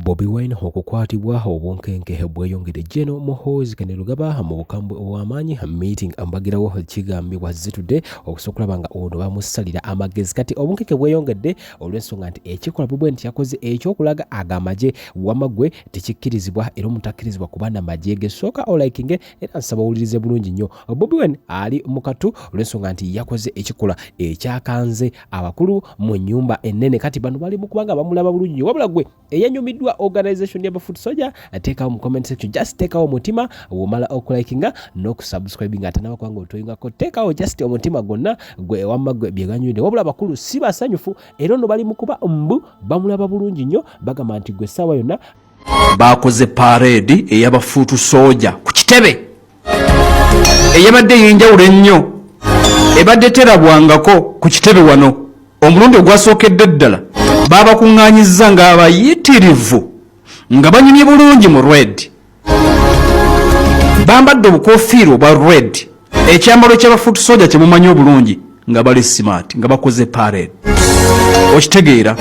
Bobi Wine okukwatibwa obunkenke bweyongedde. Gen Muhoozi Kainerugaba mu bukambwe obw'amaanyi meeting mbagirawo kigambibwa zitudde okusobola okulaba nga ono bamusalira amagezi. Kati obunkenke bweyongedde olw'ensonga nti ekikolwa Bobi Wine kyakoze eky'okulaga ago amagye wamma ggwe tekikkirizibwa era omuntu akkirizibwa kuba na magye ge. Sooka olikinge era nsaba owulirize bulungi nnyo. Bobi Wine ali mu kattu olw'ensonga nti yakoze ekikolwa ekyakanze abakulu mu nnyumba ennene. Kati bano bali mu kubanga bamulaba bulungi nnyo. Wabula gwe eyanyumiddwa organization ya bafoot soldier, teekawo mu comment section, just teekawo omutima womala okulikinga n'okusubscribinga atanaba kubanga otoyingako, teekawo just omutima gwonna gwe wamma gwe bye ganyumidde. Wabula abakulu si basanyufu era ono bali mu kuba mbu bamulaba bulungi nnyo, bagamba nti gwe essaawa yonna Bakoze pareedi ey'abafuutu sooja ku kitebe eyabadde ey'enjawulo ennyo ebadde terabwangako ku kitebe wano. Omulundi ogwasookedde ddala baabakuŋŋaanyizza ng'abayitirivu nga banyumye bulungi mu red, bambadde obukofiira obwa red, ekyambalo ky'abafuutu sooja kye mumanyi obulungi, nga bali smart nga bakoze parade, okitegeera.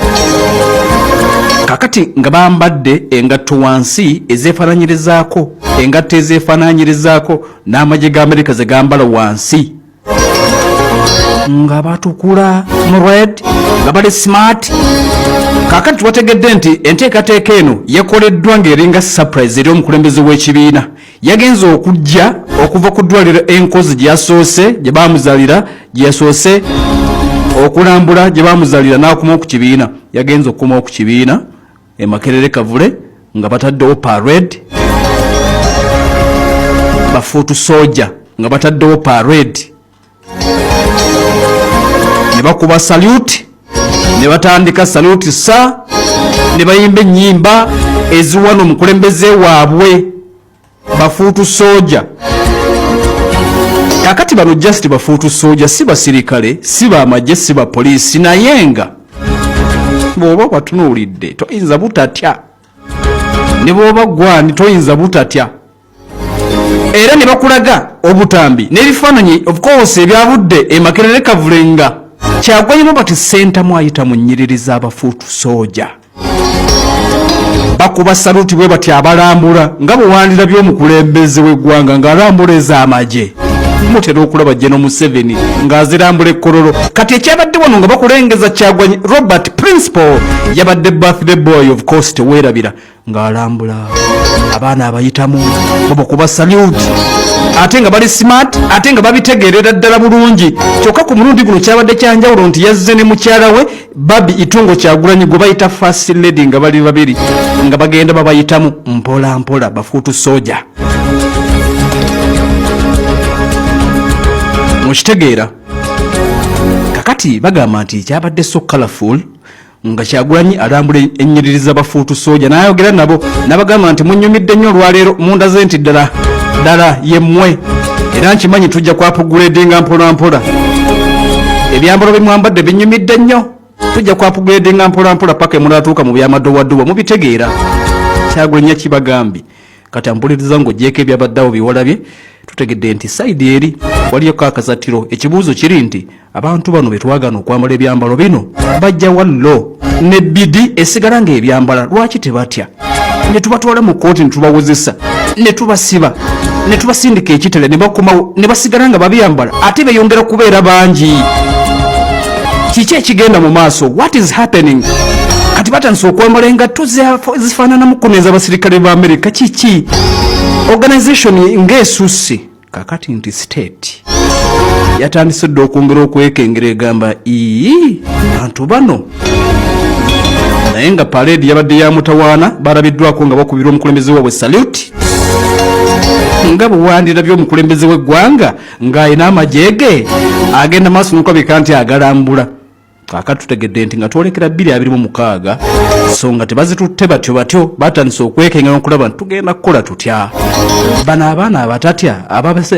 Kakati nga bambadde engatto wansi ezeefaananyirizaako engatto ezeefaananyirizaako n'amagye ga Amerika ze gambala wansi, nga batukula mu red, nga bali smart. Kakati twategedde nti enteekateeka eno yakoleddwa ng'eringa surprise eri omukulembeze w'ekibiina. Yagenze okujja okuva ku ddwaliro enkozi gye yasoose gye baamuzalira, gye yasoose okulambula gye baamuzalira, n'akomawo ku kibiina. Yagenze okukomawo ku kibiina e Makerere Kavule nga bataddewo parade, bafuutu sooja nga bataddewo parade, ne bakuba salute, ne batandika salute sa ne bayimba ennyimba eziwana omukulembeze waabwe, bafuutu sooja. Kakati bano just bafuutu sooja, si basirikale, si bamagye, si bapoliisi, naye nga bw'oba obatunuulidde toyinza butatya, ne bw'oba gwani toyinza butatya. Era ne bakulaga obutambi n'ebifaananyi, of course, ebyavudde e Makerere Kavule nga Kyagulanyi Robert Ssentamu ayita mu nnyiriri z'abafuutu sooja, bakuba saluti bwe bati abalambula nga bwe wandirabye omukulembeze w'eggwanga ng'alambula ez'amagye. Mutera okulaba General Museveni ng'azirambula ekkololo. Kati ekyabadde wano nga bakulengeza Kyagulanyi Robert Principal, yabadde birthday boy, of course, teweerabira, ng'alambula abaana abayitamu babakuba salute, ate nga bali smart, ate nga babitegeerera ddala bulungi. Kyokka ku mulundi guno kyabadde kyanjawulo nti yazze ne mukyala we Barbie Itungo Kyagulanyi gwe bayita First Lady, nga bali babiri nga bagenda babayitamu mpola mpola bafuutu soja, mukitegeera. Kakati bagamba nti kyabadde so colorful nga Kyagulanyi alambula ennyiriri z'abafuutu sooja n'ayogera nabo n'abagamba nti munyumidde nnyo olwaleero, mundaze nti ddala ddala yemmwe, era nkimanyi tujja kwapuguledinga mpola mpola. Ebyambalo bye mwambadde binyumidde nnyo, tujja kwapuguledinga mpola mpola paka emunaatuuka mu byamadowadowa, mubitegeera. Kyagulanyi yakibagambye. Kati ampuliriza ng'ogyeko ebyabadde awo byewalabye, tutegedde nti sayidi eri waliyo akasatiro. Ekibuuzo kiri nti abantu bano betwagana okwambala ebyambalo bino bajja wallo ne bidi esigala ng'ebyambala, lwaki tebatya ne tubatwala mu kkooti ne tubawozesa ne tubasiba ne tubasindika ekitale ne bakomawo ne basigala nga babyambala, ate beyongera kubeera bangi? Kiki ekigenda mu maaso? What is happening? Kati batandise okwambala engatto zifaananamu kuno ez'abasirikale ba Amerika. Kiki? Organization ng'esusse. Kakati nti state yatandise dda okwongera okwekengera, egamba ii bantu bano. Naye nga parade yabadde ya mutawaana, balabiddwako nga bakubira omukulembeze waabwe salute nga bwe by'omukulembeze w'eggwanga ng'alina amagye ge agenda maaso n'okulabika nti agalambula. Kaakati tutegedde nti nga twolekera 2026, so nga tebazitutte batyo batyo, batandise okwekengera okulaba nti tugenda kukola tutya bano abaana abatatya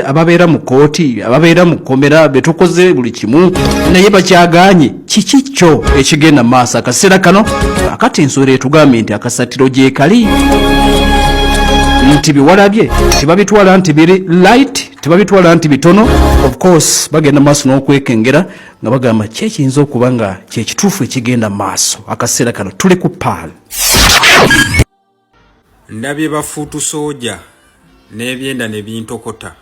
ababeera mu kkooti, ababeera mu kkomera, betukoze buli kimu naye bakyaganye. Kiki kyo ekigenda mu maaso akaseera kano? Akati ensowera etugambye nti akasatiro gyekali, nti biwalabye tebabitwala nti biri light. Tebabitwala nti bitono. Of course bagenda maaso n'okwekengera nga bagamba ki ekiyinza okuba nga kyekituufu ekigenda maaso akaseera kano. Tuli ku paal. Ndabye bafuutu sooja n'ebyenda ne bintokota.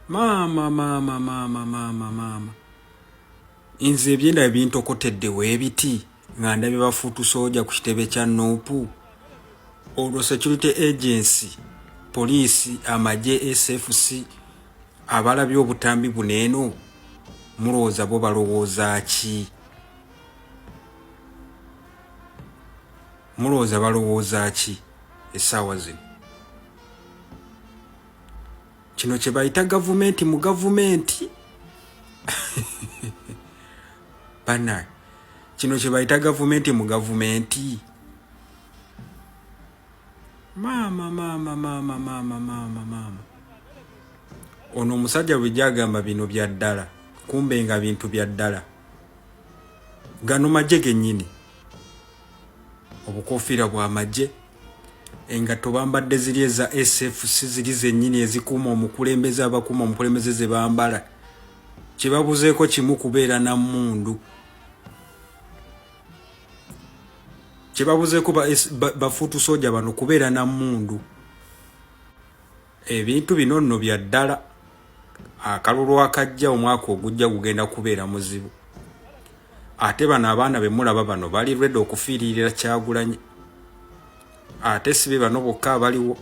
Maama maama maama maama maama, nze ebyenda bintokotedde weebiti nga ndabye bafuutu sooja ku kitebe kya Nuupu. Olwo security agency, poliisi, amagye, SFC abalabye obutambi buno eno mulowooza bo balowooza ki? Mulowooza balowooza ki essaawa zino? Kino kye bayita gavumenti mu gavumenti bannange, kino kye bayita gavumenti mu gavumenti. Maama maama maama maama maama maama, ono omusajja bulijjo agamba bino bya ddala, kumbe nga bintu bya ddala. Gano magye gennyini, obukofiira bwa magye, engatto bambadde ziri eza SFC, ziri zennyini ezikuuma omukulembeze, abakuuma omukulembeze ze bambala. Kye babuzeeko kimu kubeera na mmundu. Kye babuzeeko bafuutu soja bano kubeera na mmundu. Ebintu bino nno bya ddala. Akalulu akajja omwaka ogujja gugenda kubeera muzibu. Ate bano abaana be mulaba bano bali ready okufiiririra Kyagulanyi. Ate si be bano bokka abaliwo.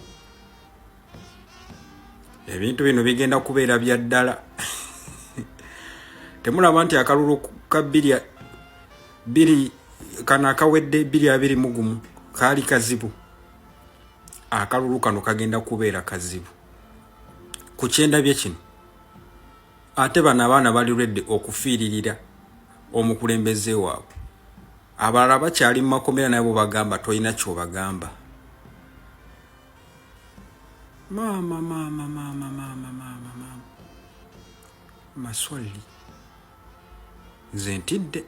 Ebintu bino bigenda kubeera bya ddala. Temulaba nti akalulu ka bbiri bbiri kano akawedde 2021 kaali kazibu. Akalulu kano kagenda kubeera kazibu ku kyendabye kino. Ate bano abaana bali ready okufiiririra omukulembeze waabwe. Abalala bakyali mu makomera naye bo bagamba tolina ky'obagamba. Maama maama maama maama maama maama maswali, nze ntidde.